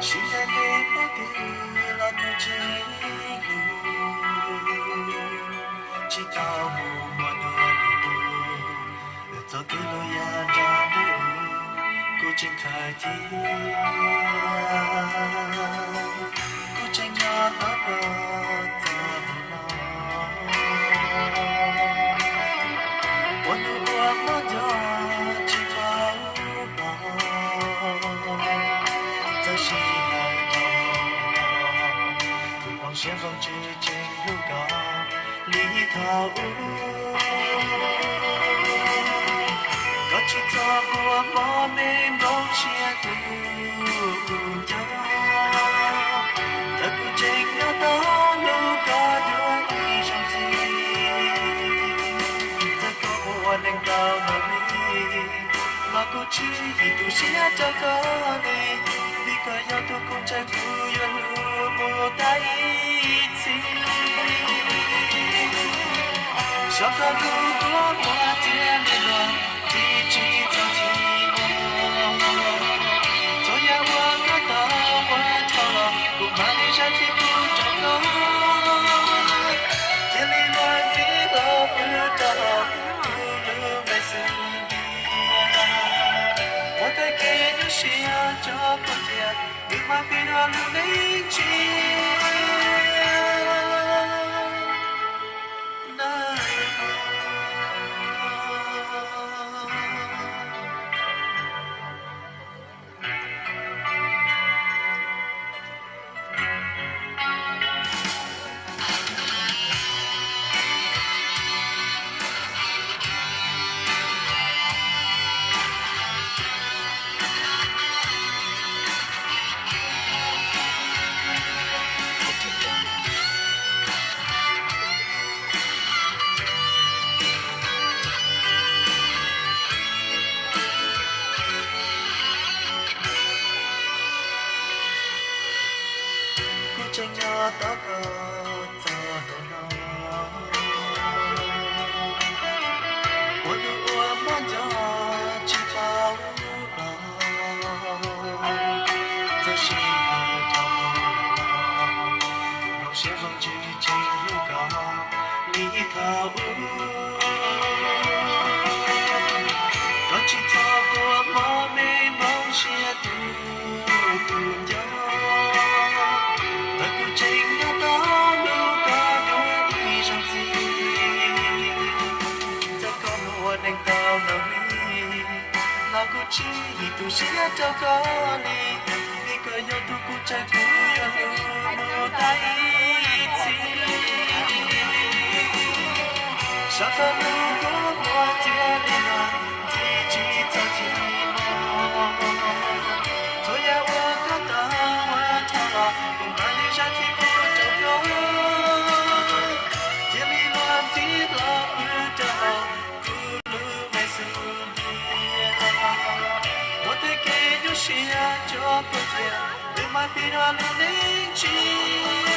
Sib ncaim ntev hnub twg los kuv tseem hlub, tsis tau mus ua dua li tus, txoj kev hlub yam nrog nraim ub, kuv tseem khaws cia, kuv tseem nyob tos koj txog hnub no. Ua hnub ua hmo nco tsis paub los, txawm sib hlub dhau, kuv hmoov siab nplooj tswv tseem hlub koj li thaum ub. Koj tsis txhob ua mob me nplooj siab tu kuv nco, txawm kuv tseem nyob tos hlub koj dua ib zaug ntxiv. Txawm koj mus ua neeg tau ntau li, los kuv tsis tu siab rau koj li, vim koj yog tus kuv ntshai kuv yuav hlub mus tas ib txhis. Xyov koj hlub kuv muaj tiag li los, tsis txhob chim ua, txhua yam uas koj tau ua dhau los, kuv mam li zam txim pub rau koj. Cia li luag ntxhi hlo pw rau hauv kuv lub me xub ntiag, muab tej kev nyuaj siab tso puag tiag, wb mam pib dua lub neej tshiab na. Kuv tseem nyob tos koj txog hnub no. Ua hnub ua hmo nco tsis paub los, txawm sib hlub dhau, kuv hmoov siab nplooj tswv tseem hlub koj li thaum ub. Koj tsis txhob ua mob me nplooj siab tu kuv nco, txawm kuv tseem nyob tos hlub koj dua ib zaug ntxiv. Txawm koj mus ua neeg tau ntau li, los kuv tsis tu siab rau koj li, vim koj yog tus kuv ntshai kuv yuav hlub mus tas ib txhis. Xyov koj hlub kuv muaj tiag li los, tsis txhob chim ua, txhua yam uas koj tau ua dhau los, kuv mam li zam txim pub rau koj. Cia li luag ntxhi hlo pw rau hauv kuv lub me xub ntiag, muab tej kev nyuaj siab tso puag tiag, wb mam pib dua lub neej tshiab.